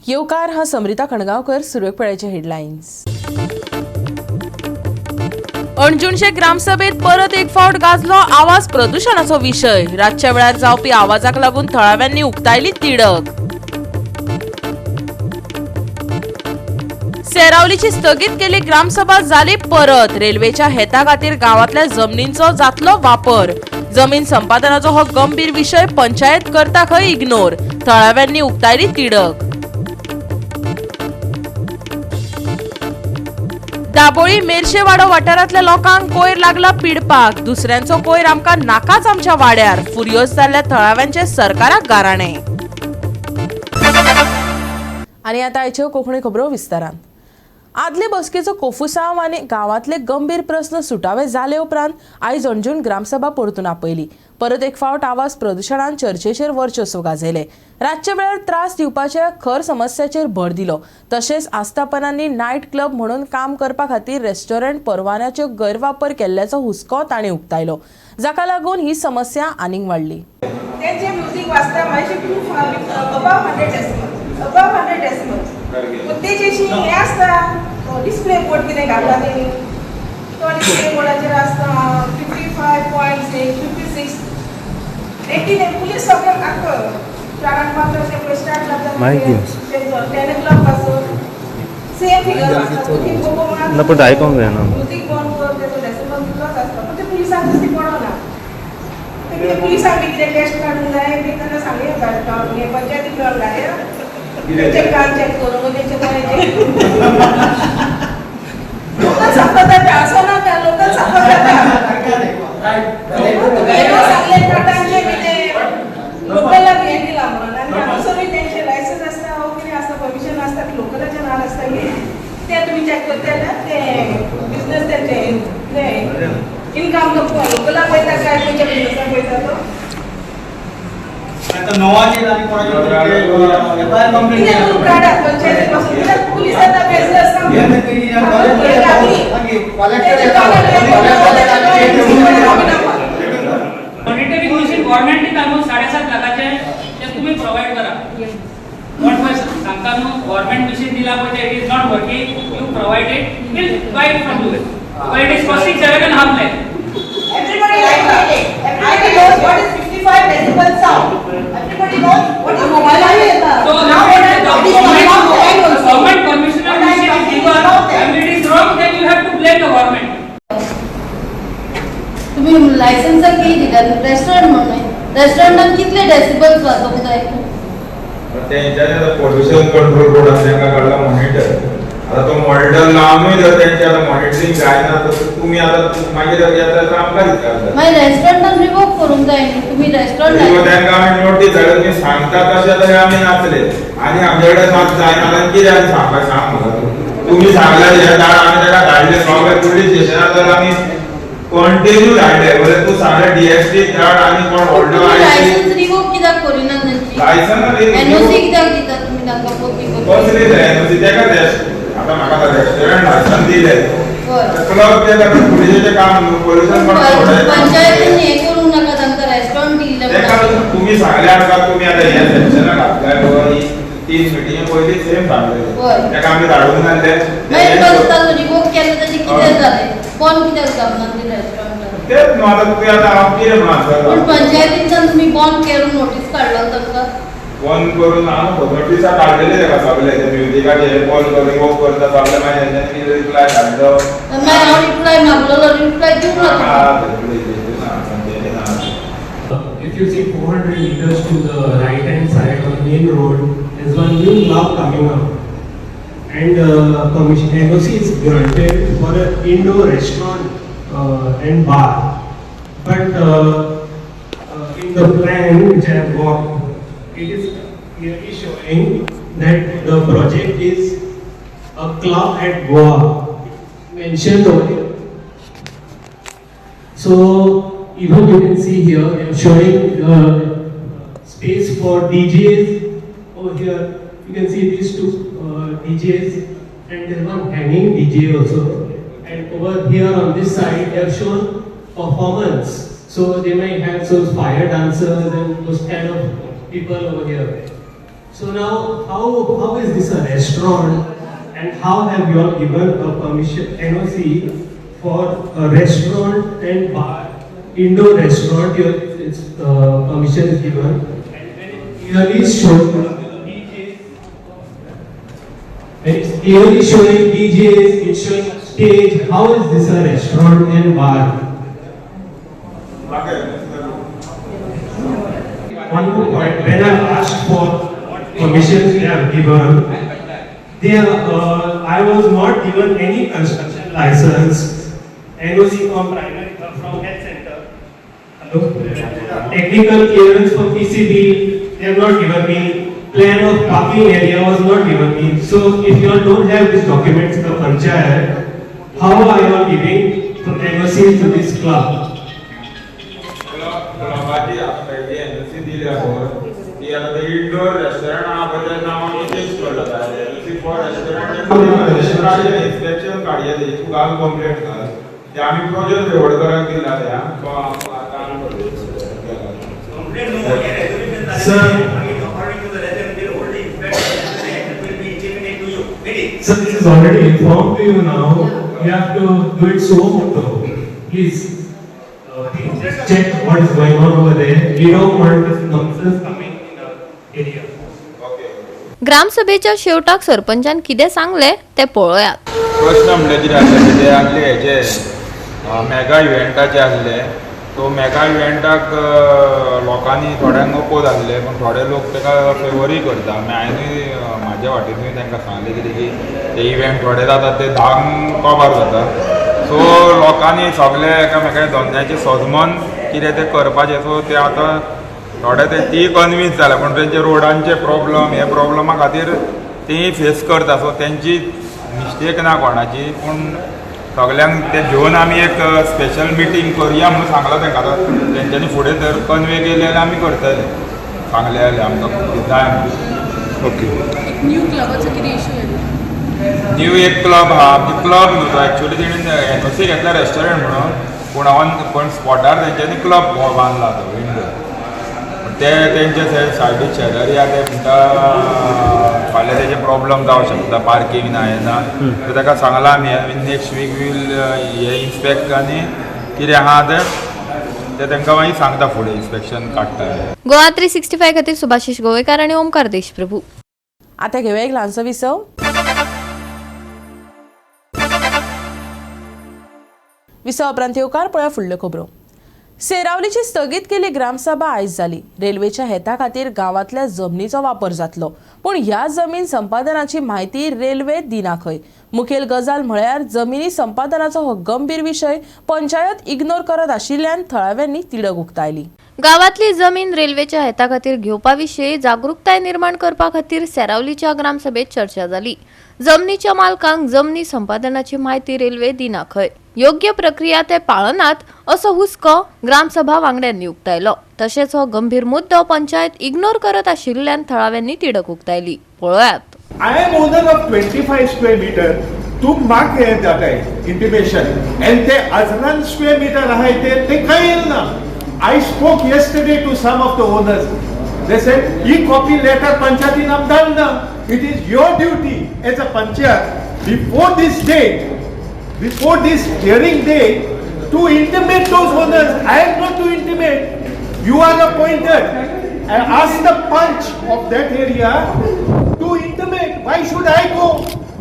येवकार हा समरिता खणगांवकर. सुरवेक पळयाचे हेडलायन्स. अणजुणचे ग्रामसभेत परत एक फावट गाजलो आवाज प्रदूषणाचो विशय. रातच्या वेळार जावपी आवाजाक लागून थळाव्यांनी उक्तायली तिडक. सेरावलीची स्थगीत केल्ली ग्रामसभा जाली परत. रेल्वेच्या हेता खातीर गांवांतल्या जमनींचो जातलो वापर. जमीन संपादनाचो हो गंभीर विशय पंचायत करता खंय इग्नोर. थळाव्यांनी उक्तायली तिडक. दाबोळी मेरशेवाडो वाठारांतल्या लोकांक कोयर लागला पिडपाक. दुसऱ्यांचो कोयर आमकां नाकाच आमच्या वाड्यार. फुर्योज जाल्ल्या थळाव्यांचे सरकाराक गाराणें. आनी आतां आयच्यो कोंकणी खबरो विस्तारान. आदले बसकेचो कोफुसांव आनी गांवांतले गंभीर प्रस्न सुटावे जाले उपरांत आयज अणजूण ग्रामसभा परतून आपयली. परत एक फावट आवाज प्रदुशणान चर्चेचेर वर्चस्व गाजयलें. रातच्या वेळार त्रास दिवपाच्या खर समस्याचेर भर दिलो. तशेंच आस्थापनांनी नायट क्लब म्हणून काम करपा खातीर रेस्टॉरंट परवान्याचो गैरवापर केल्ल्याचो हुस्को तांणी उक्तायलो, जाका लागून ही समस्या आनीक वाडली. तेंचे म्युजीक वाजता मातशें खूब अबाव 100 डेसिबल, अबाव 100 डेसिबल. पूण तेजेशी हें आसता डिस्प्ले बोर्ड कितें घातला तेणी, तो डिस्प्ले बोर्डाचेर आसता 55.6 56 तें कितें पुलीस सगळ्यांक आख्खो 4 5 ते पळय स्टार्ट जाता तेंचो 10 o'clock पासून सेम फिगर आसता. ना पण आयकोंक जायना. म्युजीक बंद कर, तेचो डेसिबल तितलोच आसता. पूण ते पुलिसांक दिश्टी पडना. ते पुलिसांक बी कितें टेस्ट काडूंक जाय बी तांकां सांगूं येता. पंचायती मेळोन घालया तेंचे कान चॅक करूंक, तेंचे दोळे चॅक करूंक. लोकल साफर जाता असो ना, त्या लोकल साफर जाता. तुमी सांगलें तांचे कितें लोकलाक हें दिलां म्हणून, आनी हांगासरूय तेंचें लायसन्स आसता वो कितें आसता, परमिशन आसता, लोकलाचें नांव आसता की तें तुमी चॅक करता जाल्यार तें बिजनस तेंचें तें इनकम तो लोकलाक वयता काय खंयच्या बिजनसाक वयता तो. आता नोवाचेर आनी कोणाचेर एफआयआर कंप्लेन कितें करून काडात पंचायती पासून, कित्याक पुलीस आतां बेजलेस. मॉनिटरिंग मशीन गव्हर्नमेंट दिता न्हू 7.5 लाखाचे, ते तुमी प्रोवायड करा. कोण पळय सांगता न्हू गव्हर्नमेंट मशीन दिला पळय ते, it is not working, you provide it, will buy it from you, but it is costing 7.5 lakh. Everybody knows it. Everybody knows what is 55 decibel sound. Everybody knows what is 55. So now what I am talking about that. Government permission What I am machine is talking given about that. and it is wrong, then you have to blame the government. तुम्ही लायसन्साक कितें दितात restaurant म्हणून? रेस्टॉरंटान कितले decibels वाजोवंक जाय? तेंच्यांनी आतां pollution control बोर्डान तांकां काडला मॉनिटर. आतां तो मॉनिटर लावनूय जर तेंचें आतां मॉनिटरींग जायना तर तुमी आतां मागीर येता जाल्यार आमकां दिसता. मागीर रेस्टॉरंटान रिवोक करूंक जाय न्ही तुमी रेस्टॉरंट. तांकां आमी नोटीस धाडली, तुमी सांगता तशें तरी आमी नाचले आनी आमचे कडेन मात जायना जाल्यार कितें आनी सांगपाक सांग म्हाका तूं. तुमी सांगले हें धाड, आमी ताका धाडले सगळे पुलीस स्टेशनार तर आमी कंटिन्यू धाडले. बरें तूं सांगलें डीएसपी धाड आनी कोण व्हडलो आयसी. लायसन्स रिवोक कित्याक करिना तांची? लायसन एनओसी कित्याक दिता तुमी तांकां पोती? कसली एनओसी ताका? आतां म्हाका रेस्टॉरंट लायसन दिलें, क्लब ते आतां पुलिसाचें काम न्हू पोल्युशन कंट्रोल. पंचायतीन हें करूंक नाका तांकां रेस्टॉरंट दिल्लें? ताका तुमी सांगले आमकां, तुमी आतां हें सेक्शनाक घातल्या पळय, ही 3 मिटिंगे पयलीं सेम सांगलें ताका आमी धाडूंक नासले. मागीर कसो ताचो रिवोक केलो ताचें कितें जालें? बंद कित्याक जावना ती रेस्टॉरंटान? तेच न्हू आतां तुवें आतां हांव कितें म्हणून आन्सर पूण पंचायतीनच्यान तुमी बंद करून नोटीस काडला तांकां? बंद करून हांव नोटिसा काडलेले ताका सगळे ते म्युजिकाचे हे बंद कर, रिवोक करता सगळे. मागीर तेंच्यांनी कितें रिप्लाय धाडलो? मागीर हांव रिप्लाय मागलेलो, रिप्लाय दिवंक ना. If you see 400 meters to the right hand side on the main road, there's one new club coming up. And permission NOC is granted for an indoor restaurant and bar. But in the plan which I have got, it is clearly showing that the project is a club at Goa, mentioned over here. So even you can see here, I am showing space for DJs over here. You can see these two DJs, and there's one hanging DJ also. And over here on this side, they have shown performance. So they might have some fire dancers and those kind of people over here. So now, how is this a restaurant and how have you all given a permission, NOC for a restaurant and bar, indoor restaurant, your it's, permission is given and when it clearly shows DJs, when it's clearly showing DJs, it's showing stage, how is this a restaurant and bar? Okay. One more point, when I asked for what permissions they have given, I was not given any construction license, NOC from primary, from health center. Hello? Technical clearance for PCB, they have not given me. Plan of parking area was not given me. So if you all don't have these documents, the panchayat, how are you all giving NOC to this club? क्लबाची जी NOC दिल्या पळय ती आतां ते indoor restaurant आहा पळय तें नांव आमी चेंज करला. एनओसी फॉर रेस्टॉरंट, रेस्टॉरंटाचें इन्स्पेक्शन काडया. तूं घाल कंप्लेंट घाल. ते आमी प्रोजल रेवडकराक दिला ते तो आतां. Complaint no, a resolution Sir. According to the resolution, will hold the inspection and will be intimated to you. Ready? Sir, this is already informed to you now. You have to do it so moto. Please, just check what is going on over there. We don't want this nonsense coming in our area. Okay. ग्रामसभेच्या शेवटाक सरपंचान कितें सांगलें तें पळोयात. प्रश्न म्हणल्यार कितें आसलें, ते आसले हेजे मेगा इव्हेंटाचे आसले. सो मेगा इव्हेंटाक लोकांनी थोड्यांक अपोज आसले, पूण थोडे लोक ताका फेवरूय करता. मागीर हांवेंनूय म्हाज्या वाटेनूय तांकां सांगलें कितें की ते इव्हेंट थोडे जातात, ते धांक काबार जाता. सो लोकांनी सगळे एकामेकाच्या धंद्याचें सोजमन कितें तें करपाचें. सो ते आतां थोडे ते ती कन्विन्स जाल्या, पूण तेंचे रोडांचे प्रॉब्लम हे प्रॉब्लमा खातीर ती फेस करता. सो तेंची मिस्टेक ना कोणाची, पूण सगल्यांक ते घेवन आमी एक स्पेशल मिटींग करुया म्हणून सांगलां तांकां. आतां तेंच्यांनी फुडें जर कन्वे केलें जाल्यार आमी करतले. सांगलें जाल्यार आमकां जाय म्हणून. ओके. न्यू क्लबाचो कितें इशू येयला? न्यू एक क्लब आहा. आमची क्लब न्हू तो, एक्चुअली तेणी एनओसी घेतला रेस्टॉरंट म्हणून, पूण ऑन पण स्पॉटार तेंच्यांनी क्लब बांदला तो विंडो. ते तेंचे सायडीक शेजारी आहा, ते म्हणटा फाल्यां तेजे प्रॉब्लम जावं शकता, पार्कींग ना हें ना. सो ताका सांगलां आमी नेक्स्ट वीक वील हे इन्स्पेक्ट आनी कितें आहा तें ते तांकां मागीर सांगता, फुडें इन्स्पेक्शन काडटा. गोवा 365 खातीर सुभाषिश गोवेकार आनी ओमकार देशप्रभू. आतां घेवया एक ल्हानसो विसव. विसव उपरांत येवकार. पळया फुडल्यो खबरो. सेरावलीची स्थगीत केल्ली ग्रामसभा आयज जाली. रेल्वेच्या हेता खातीर गांवांतल्या जमनीचो वापर जातलो, पूण ह्या जमीन संपादनाची म्हायती रेल्वे दिना खंय. मुखेल गजाल म्हळ्यार जमिनी संपादनाचो हो गंभीर विशय पंचायत इग्नोर करत आशिल्ल्यान थळाव्यांनी तिडक उक्तायली. गावातली जमीन रेल्वेच्या हेता खातीर घेवपा विशीं जागृताय निर्माण करपा खातीर सेरावलीच्या ग्रामसभेत चर्चा जाली. जमनीच्या मालकांक जमनी संपादनाची म्हायती रेल्वे दिना खंय, योग्य प्रक्रिया ते पाळनात असो हुस्को ग्रामसभा वांगड्यांनी उक्तायलो. तशेंच हो गंभीर मुद्दो पंचायत इग्नोर करत आशिल्ल्यान थळाव्यांनी तिडक उक्तायली. पळयात. I am owner of 25 square meter. तूं म्हाका हें जाताय इंटिमेशन आनी ते हजरान स्क्वेअर मिटर आहाय ते तेंकां येयना. I spoke yesterday to some of the owners. They said he copy letter पंचायतीन आम धाडना. It is your duty as a panchayat before this date, before this hearing date, to intimate those owners. I am not to intimate. You are appointed. And ask the panch of that area to intimate. Why should I go?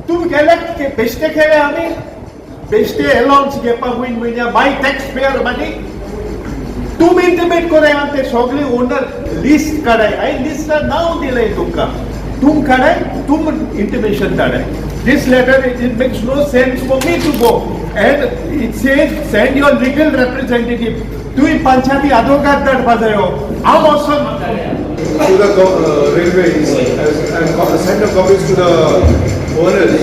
तुम्ही गेले बेश्टे केले, आमी बेश्टे allowance घेवपाक वयन म्हयन्या बाय tax payer money. तुमी intimate कराय आनी ते सगळे ओनर लिस्ट काडाय. हांवें लिस्टार नांव दिलें तुमकां. तुम काडाय, तुम intimation धाडाय. This letter, it makes no sense for me to go. And it says send your legal representative. तुवें पंचायती आदवोगाद धाडपा जायो. हांव वचोन to the railways and send the copies to the owners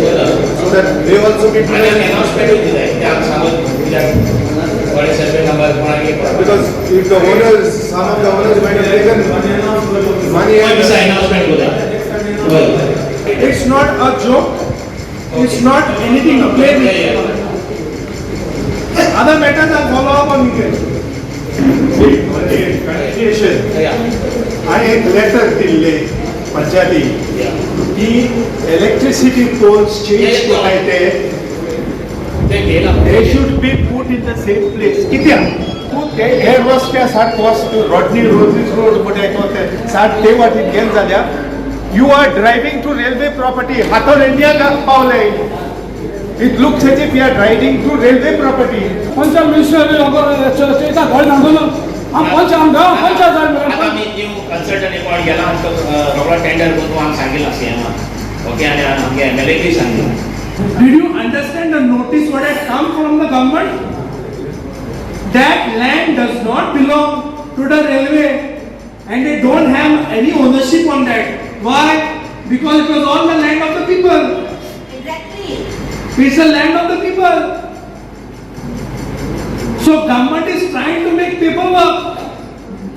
so that they also get to know. Because if the owners, some of the owners might have taken money and It's not a joke. It's not anything to play with. Other matters I'll follow up on weekend. Communication. हांवें एक letter दिल्लें. पंचायती की electricity poles change करताय ते, they should be put in the same place. कित्याक तूं ते हे रस्त्या सारको वच, रॉडनी रोझीस रोड म्हणटाय तो, ते सात ते वाटेन गेले जाल्यार you are driving to railway property. हातोर इंडिया पावले. It looks as if you are driving to railway property. Panchayat minister घर सांगू आम पंच आम गांव पंचायत जाय. आतां आमी न्यू कन्सल्टंट एक फावट गेला, आमकां रोकडो टेंडर करून आमी सांगिलां सीएमाक, ओके, आनी आमगे एमएलए सांगला. Did you understand the notice what had come from the government? That land does not belong to the railway and they don't have any ownership on that. Why? Because it was all the land of the people. Exactly. It's the land of the people. So government is trying to make paperwork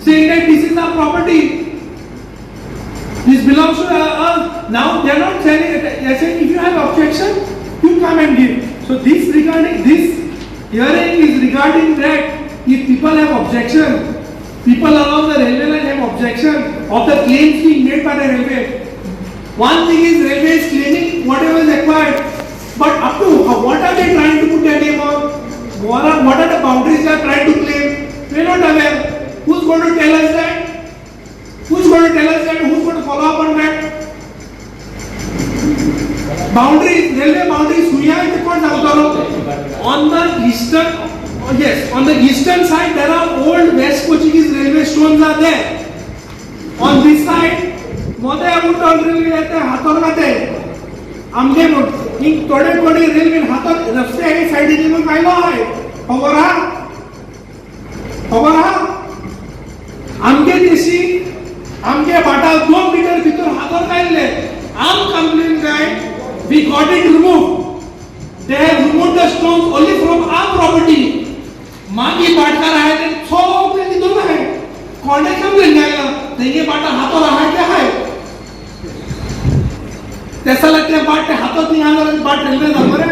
saying that this is our property. This belongs to us. Now they are not selling it. They are saying if you have objection, you come and give. So this regarding this hearing is regarding that if people have objection, people along the railway line have objection of the claims being made by the railway. One thing is railway is claiming whatever is acquired, but up to what are they trying to put their name on? What are the boundaries they are trying to claim? We are not aware. Who's going to tell us that? Who's going to tell us that? Who's going to follow up on that? Boundaries, railway boundaries, खंय आहाय ते कोण सांगतलो? On the eastern, oh yes, on the eastern side there are old West Portuguese railway stones are there. On this side, मोदे उठोन railway येते हातोर घाते आमगे म्हूण हिंग थोडे थोडे रेल्वे हातोर रस्ते सायडीन म्हणून आयलो आहाय, खबर आहा, खबर आहा. आमगे देशी आमगे भाटा 2 मिटर भितर हातोर काडले. आम कंप्लेन काय, we got it remove. They have remove the stones only from our property. मागीर भाटकार आहाय ते सगळे तितून आहाय. कोणे कंप्लेन घायला तेंगे भाटा हातोर आहाय ते आहाय. तेसा ते बाट हातोर थिंग आहा जाल्यार बाट रेल्वे जाल मरे,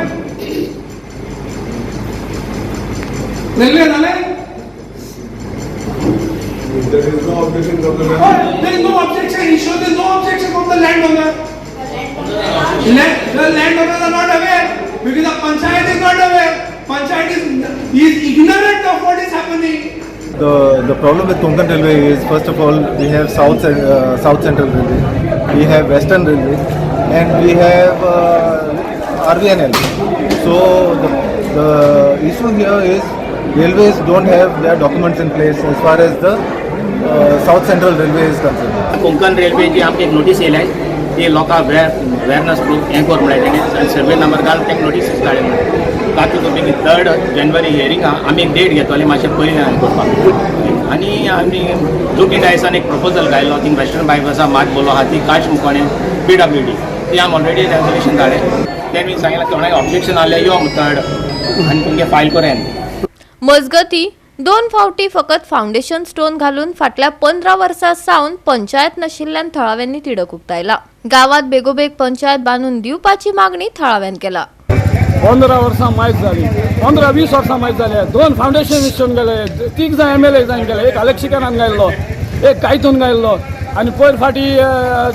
रेल्वे जालें. There is no objection from the Oh, there is no objection. He showed there is no objection from the landowner. The landowners are not aware because the panchayat is not aware. Panchayat is ignorant of what is happening. The problem with Konkan Railway is, first of all, we have South Central Railway, we have Western Railway, and we have RVNL. So the issue here is railways don't have their documents in place as far as the South Central Railway is concerned. Konkan रेल्वेची आमकां एक notice येयल्या ती लोकांक awareness proof हें कर म्हळ्यार तेणें आनी सर्वे नंबर घाल तांकां नोटीस धाडले म्हणून. तातूंत तुमी 3 जानेवारी हियरिंग आहा. आमी एक डेट घेतली मातशें पयलीं हें करपाक आनी आमी जोकी डायसान एक प्रपोजल घायलो. थिंग वेस्टर्न बायपासा मार्ग बोलो आहा ती काश मुकोणे पीडब्ल्यूडी ती आमी ऑलरेडी रेजोल्युशन धाडले. तेणी सांगलें कोणाक ऑब्जेक्शन आहलें यो थर्ड आनी तुमगे फायल करूया. मजगती, दोन फावटी फकत फावंडेशन स्टोन घालून फाटल्या 15 वर्सां सावन पंचायत नाशिल्ल्यान थळाव्यांनी तिडक उक्तायला. गावात बेगोबेग पंचायत बांदून दिवपाची मागणी थळाव्यान केला. 15 वर्सां मायज जाली, 15-20 वर्सां मायज जाली. दोन फावंडेशन स्टोन गेले. तीग जाण एमएलए जावन गेले. एक आलेक्षिकारान घायल्लो, एक कायतून घायल्लो आनी पयर फाटी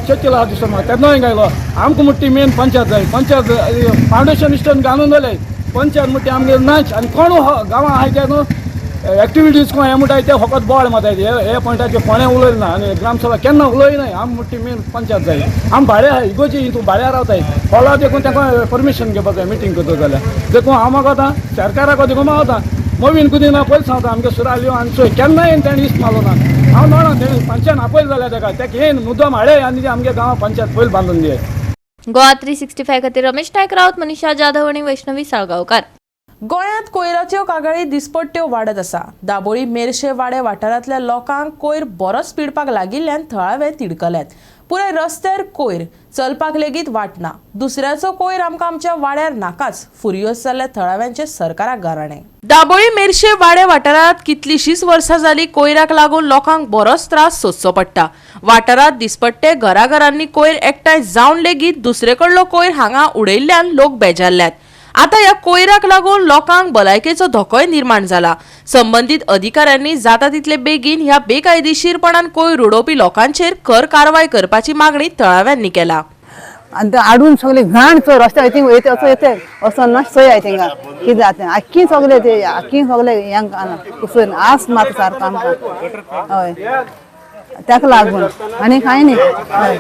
चर्चिल आहा दिसता म्हाका, तेन्नाय घायलो. आमकां म्हणटा ती मेन पंचायत जाय. पंचायत फावंडेशन स्टोन घालून जाले, पंचायत म्हणटा आमगेर नाच. आनी कोण गांवां आहाय ते न्हू एक्टिविटीज कोण हें म्हणटाय ते फकत बोवाळ मारताय. हे हे पॉयंटाचेर कोणें उलयलें ना आनी ग्रामसभा केन्ना उलयनाय. आम म्हणटा ती मेन पंचायत जाय. आम भाड्या आहाय, इगोजी हितून भाड्या रावताय. खोला देखून ताका परमिशन घेवपा जाय मिटींग करता जाल्यार. देखून हांव म्हाका आतां सरकाराक देखून हांव आतां नवीन कुदी ना पयलीं सांगता. आमगे सुराल आनी चोय केन्नाय येवन तेणें इस मारलो ना. हांव जाणा तेणें पंचायत आपयलें जाल्यार तेका तेका येवन मुद्दम हाडे आनी आमगे गांवां पंचायत पयलीं बांदून दिये. गोवा 365 खातीर रमेश नायक राऊत, मनीषा जाधव आणि वैष्णवी साळगांवकार. गोंयांत कोयराच्यो कागाळी दिसपट्ट्यो वाडत आसा. दाबोळी मेरशे वाडे वाठारांतल्या लोकांक कोयर बरोच पिडपाक लागिल्ल्यान थळावे तिडकल्यात. पुराय रस्त्यार कोयर, चलपाक लेगीत वाट ना. दुसऱ्याचो कोयर आमकां आमच्या वाड्यार नाकाच, फुर्योज जाल्ल्या थळाव्यांचे सरकाराक गाराणें. दाबोळी मेरशे वाडे वाठारांत कितलीशीच वर्सां जाली कोयराक लागून लोकांक बरोच त्रास सोंसचो पडटा. वाठारांत दिसपट्टे घराघरांनी कोयर एकठांय जावन लेगीत दुसरे कडलो कोयर हांगा उडयल्ल्यान लोक बेजारल्यात. आतां ह्या कोयराक लागून लोकांक भलायकेचो धोकोय निर्माण जाला. संबंदीत अधिकाऱ्यांनी जाता तितले बेगीन ह्या बेकायदेशीरपणान कोयर उडोवपी लोकांचेर खर कारवाय करपाची मागणी थळाव्यांनी केला. आनी ते हाडून सगळे घाण चोय रस्त्यार थिंग वयता असो येते वचोन ना चोय थिंगा कितें जाता आख्खी सगळे ते आख्खी सगळे हेंकां कुसून आस मारता सारको आमकां. हय, ताका लागून आनी कांय न्ही. हय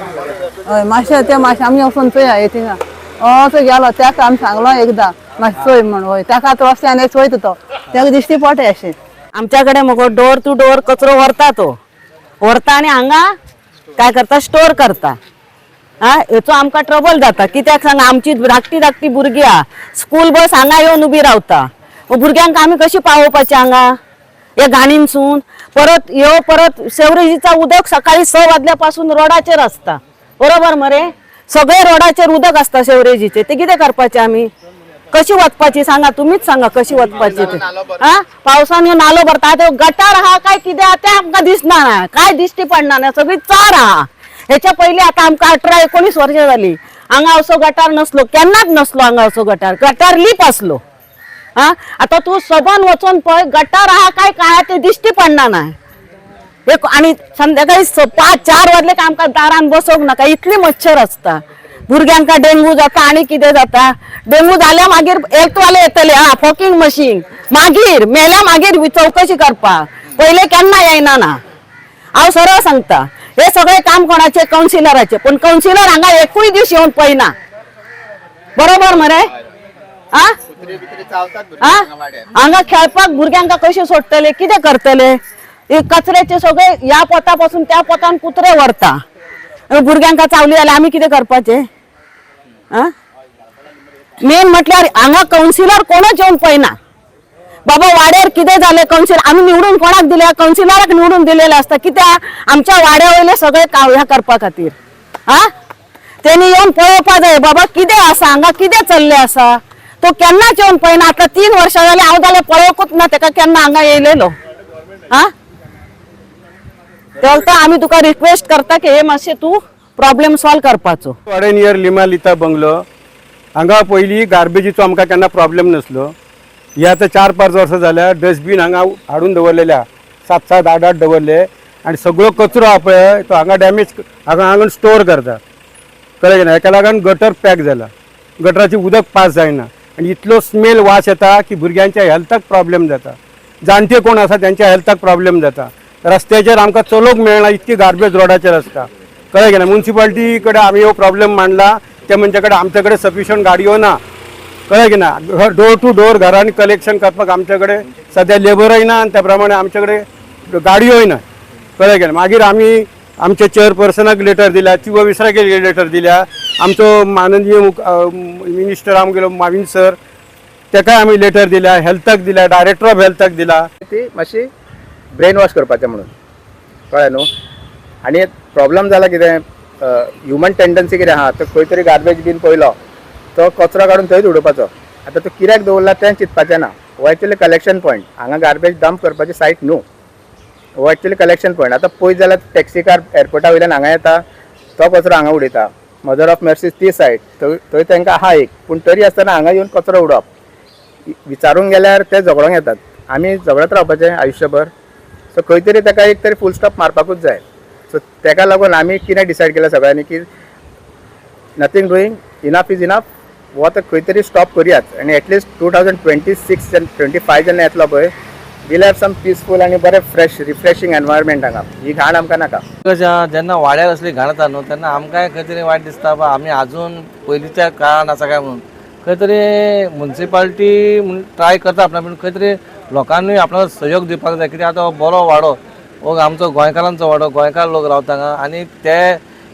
हय, मातशें ते मातशें आमी वचोन चोया थिंगा असो गेलो ताका आमी सांगलो एकदां मातशें चोय म्हण. हय, ताका आतां रस्त्यान चोयता तो ताका दिश्टी पडटा अशें. आमच्याकडे मगो डोर टू डोर कचरो व्हरता, तो व्हरता आनी हांगा काय करता, स्टोर करता. हा, हेचो आमकां ट्रबल जाता. कित्याक सांगा, आमची धाकटी धाकटी भुरगीं आहा, स्कूल बस हांगा येवन उबी रावता, भुरग्यांक आमी कशी पावोवपाची हांगा ह्या घाणीनसून. परत ह्यो परत सेवरेजीचा उदक सकाळी 6 वाजल्या पासून रोडाचेर आसता, बरोबर मरे? सगळे रोडाचेर उदक आसता सेवरेजीचे, ते कितें करपाचें आमी? कशी वचपाची सांगा, तुमीच सांगा कशी वचपाची ते. हा, पावसान ह्यो नालो भरता, त्यो गटार आहा काय कितें आहा तें आमकां दिसना ना, काय दिश्टी पडना ना, सगळी चार आहा. हेच्या पयलीं आतां आमकां 18-19 वर्सां जाली हांगा असो गटार नसलो, केन्नाच नसलो हांगा असो गटार, गटार लीप आसलो. हा, आतां तूं सबन वचोन पळय गटार आहा काय काय ते दिश्टी पडना ना. एक आनी संध्याकाळी 5-4 वाजले काय आमकां दारान बसोंक नाका, इतली मच्छर आसता. भुरग्यांका डेंगू जाता आनी कितें जाता. डेंगू जाल्या मागीर हेल्थवाले येतले, हा फॉकिंग मशीन मागीर मेल्या मागीर चवकशी करपाक, पयले केन्ना येयना ना. हांव सरळ सांगता, हे सगळे काम कोणाचे, कावन्सिलराचे. पूण कावन्सिलर हांगा एकूय दीस येवन पळयना, बरोबर मरे? हांगा खेळपाक भुरग्यांक कशें सोडटले, कितें करतले? कचऱ्याचे सगळे ह्या पोता पासून त्या पोतान कुत्रे व्हरता, भुरग्यांक चावली जाल्यार आमी कितें करपाचें? मेन म्हटल्यार हांगा कावन्सिलर कोणूच येवन पळयना. बाबा वाड्यार कितें जालें, कावन्सिलर आमी निवडून कोणाक दिल्या, कावन्सिलराक निवडून दिलेलें आसता. कित्याक? आमच्या वाड्या वयले सगळे ह्या करपा खातीर. हा, तेणी येवन पळोवपा जाय बाबा कितें आसा हांगा, कितें चल्लें आसा. तो केन्नाच येवन पळयना. आतां 3 वर्सां जालीं हांव जाल्यार पळोवंकूच ना तेका केन्ना हांगा येयलेलो. हा, तेन्ना आमी तुका रिक्वेस्ट करता की हे मातशें तूं प्रॉब्लेम सॉल्व करपाचो. वाडे नियर लिमा लिता बंगलो हांगा पयलीं गार्बेजीचो आमकां केन्ना प्रॉब्लेम नासलो. ही आतां 4-5 वर्सां जाल्या डस्टबीन हांगा हाडून दवरलेले, 7-7, 8-8 दवरले आनी सगळो कचरो आहा पळय तो हांगा डॅमेज हांगा हांगा स्टोर करता. कळ्ळें की ना? हेका लागून गटर पॅक जाला, गटराचें उदक पास जायना आनी इतलो स्मेल वास येता की भुरग्यांच्या हेल्थाक प्रॉब्लेम जाता, जाणटे कोण आसा त्यांच्या हेल्थाक प्रॉब्लेम जाता. रस्त्याचेर आमकां चलोवंक मेळना, इतकी गार्बेज रोडाचेर आसता. कळ्ळें की ना? मुन्सिपाल्टी कडेन आमी हो प्रॉब्लेम मांडला, ते म्हणचे कडेन आमचे कडेन सफिशियंट गाडयो ना. कळ्ळें की ना? डोर टू डोर घरांनी कलेक्शन करपाक आमचे कडेन सद्या लेबरय ना आनी त्या प्रमाणे आमचे कडेन गाडयोय ना. कळ्ळें की ना? मागीर आमी आमच्या चेअरपर्सनाक लेटर दिल्या, चिवा विसराक लेटर दिल्या, आमचो माननीय मिनिस्टर आमगेलो माविन सर तेकाय आमी लेटर दिल्या, हेल्थाक दिल्या, डायरेक्टर ऑफ हेल्थाक दिला. ती मातशी ब्रेन वॉश करपाचें म्हणून, कळ्ळें न्हू? आनी प्रॉब्लम जाला कितें, ह्युमन टेंडन्सी कितें आहा, तो खंय तरी गार्बेज बीन पळयलो तो कचरो काडून थंयच उडोवपाचो. आतां तो कित्याक दवरला तें चिंतपाचें ना. हो एक्चुअली कलेक्शन पॉयंट, हांगा गार्बेज डंप करपाची सायट न्हू, हो एक्चुअली कलेक्शन पॉयंट. आतां पळयत जाल्यार टॅक्सीकार एअरपोर्टा वयल्यान हांगा येता, तो कचरो हांगा उडयता. मदर ऑफ मर्सीज ती सायट थंय तांकां आहा एक, पूण तरी आसतना हांगा येवन कचरो उडोवप. विचारूंक गेल्यार ते झगडोंक येतात, आमी झगडत रावपाचें आयुश्यभर. सो खंय तरी ताका एक तरी फूल स्टॉप मारपाकूच जाय. सो ताका लागून आमी कितें डिसायड केलें सगळ्यांनी की nothing doing, enough is enough, हो आतां खंय तरी स्टॉप करुयाच. आनी एटलिस्ट 2026 25 जेन्ना येतलो पळय, वील have some peaceful आनी बरें फ्रेश रिफ्रेशींग एनवायरमेंट हांगा. ही घाण आमकां नाका. कशें जेन्ना वाड्यार असली घाण येता न्हू तेन्ना आमकांय खंय तरी वायट दिसता, बा आमी आजून पयलींच्या काळान आसा काय म्हणून. खंय तरी मुन्सिपाल्टी म्हूण ट्राय करता आपणा, पूण खंय तरी लोकांनूय आपणाक सहयोग दिवपाक जाय. कित्याक आतां बरो वाडो हो आमचो गोंयकारांचो वाडो, गोंयकार लोक रावता हांगा आनी ते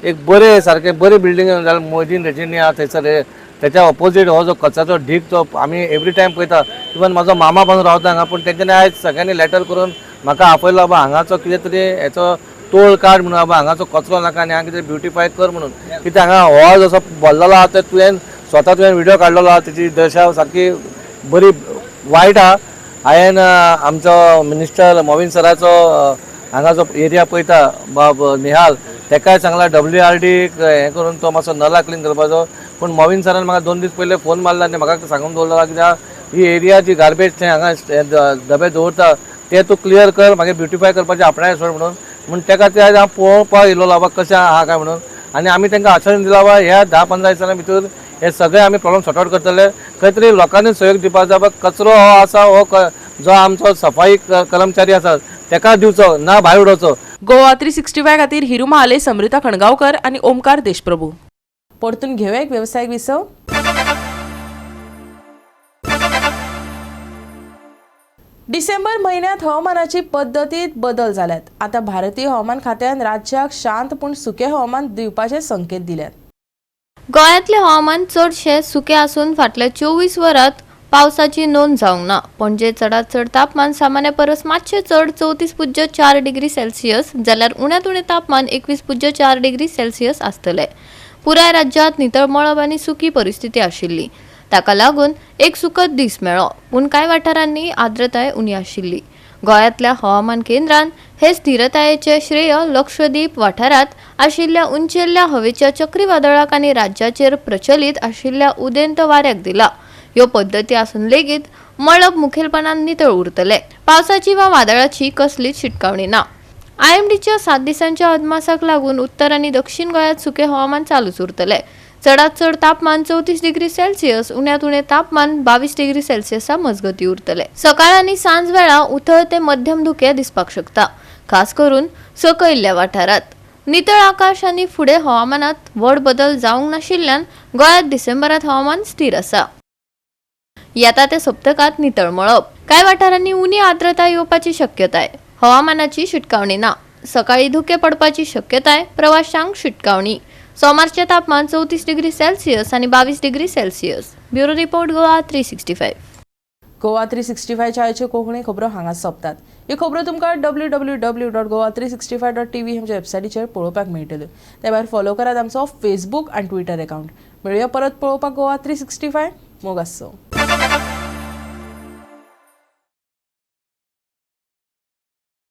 एक बरे सारके बरी बिल्डींग जाल्यार मोदीन रेजिनी आहा थंयसर, त्याच्या ऑपोजीट हो जो कचऱ्याचो ढीग तो आमी एवरी टायम पळयता. इवन म्हाजो मामा पासून रावता हांगा, पूण तेंच्यांनी आयज सगळ्यांनी लेटर करून म्हाका आपयलो, बाबा हांगाचो कितें तरी हेचो तोल काड म्हणून, बाबा हांगाचो कचरो नाका आनी हांगा कितें ब्युटिफाय कर म्हणून. कित्याक हांगा हो जसो भरलेलो आहा ते तुवें स्वता तुवें व्हिडियो काडलेलो आहा, तेची दशा सारकी बरी वायट आहा. हांवें आमचो मिनिस्टर मोविन सराचो हांगा जो एरिया पळयता बाब निहाल, तेकाय सांगला WRD हें करून तो मातसो नला क्लीन करपाचो. पूण मॉविन सरान म्हाका 2 दीस पयले फोन मारला आनी म्हाका सांगून दवरला कित्याक ही एरिया जी गार्बेज थंय हांगा डबे दवरता ते तूं क्लियर कर, मागीर ब्युटिफाय करपाचें आपणाय सोड म्हणून. म्हूण तेका ते हांव पळोवपाक येयलो बाबा कशें आहा काय म्हणून. आनी आमी तांकां आश्वासन दिलां बाबा ह्या 10-15 दिसां भितर हे सगळे आमी प्रॉब्लम सॉर्ट आवट करतले. खंय तरी लोकांनी सहयोग दिवपाक जाय. बाबा कचरो हो आसा हो जो आमचो सफाई कर्मचारी आसा तेका दिवचो ना भायर उडोवचो. गोवा 365 खातीर हिरू महाले, समृता खणगांवकर आनी ओमकार देशप्रभू. परतून घेवया एक वेवसायीक विसव. डिसेंबर म्हयन्यांत हवामानाची पद्दतीत बदल जाल्यात. आतां भारतीय हवामान खात्यान राज्याक शांत पूण सुकें हवामान दिवपाचे संकेत दिल्यात. गोंयांतलें हवामान चडशें सुकें आसून फाटल्या 24 वरांत पावसाची नोंद जावंक ना. पणजे चडांत चड तापमान सामान्य परस मातशें चड 34.4 डिग्री सेल्सियस जाल्यार उण्यांत उणें तापमान 21.4 डिग्री सेल्सियस आसतलें. पुराय राज्यांत नितळ मळब आनी सुकी परिस्थिती आशिल्ली. ताका लागून एक सुकत दीस मेळ्ळो, पूण कांय वाठारांनी आर्द्रताय उणी आशिल्ली. गोंयांतल्या हवामान केंद्रान हे स्थिरतायेचें श्रेय लक्षद्वीप वाठारांत आशिल्ल्या उंचेल्या हवेच्या चक्रीवादळाक आनी राज्याचेर प्रचलीत आशिल्ल्या उदेंत वाऱ्याक दिला. ह्यो पद्दती आसून लेगीत मळब मुखेलपणान नितळ उरतले. पावसाची वा वादळाची कसलीच शिटकावणी ना. आयएमडीच्या 7 दिसांच्या अदमासाक लागून उत्तर आनी दक्षिण गोंयांत सुकें हवामान चालूच उरतले. चडांत चड तापमान 34 डिग्री सेल्सियस, उण्यांत उणें तापमान 22 डिग्री सेल्सियसा मजगती उरतले. सकाळ आनी सांज वेळा उथळ ते मध्यम धुकें दिसपाक शकता, खास करून सकयल्ल्या वाठारांत. नितळ आकाश आनी फुडें हवामानात व्हड बदल जावंक नाशिल्ल्यान गोंयांत डिसेंबरांत हवामान स्थिर आसा. येता त्या सप्तकांत नितळ मळब. कांय वाठारांनी उणी आर्द्रताय येवपाची शक्यताय. हवामानाची शिटकावणी ना. सकाळी धुके पडपाची शक्यताय. प्रवाशांक शिटकावणी. सोमारचें तापमान 34 डिग्री सेल्सियस आनी 22 degree Celsius. Bureau report, Goa 365. Goa 365 आयच्यो कोंकणी खबरो हांगा सोंपतात. ह्यो खबरो तुमकां www.goa365.tv आमच्या वेबसायटीचेर पळोवपाक मेळटल्यो. ते भायर फॉलो करात आमचो फेसबूक आनी ट्विटर अकावंट. मेळुया परत पळोवपाक गोवा 365. मोग आसचो.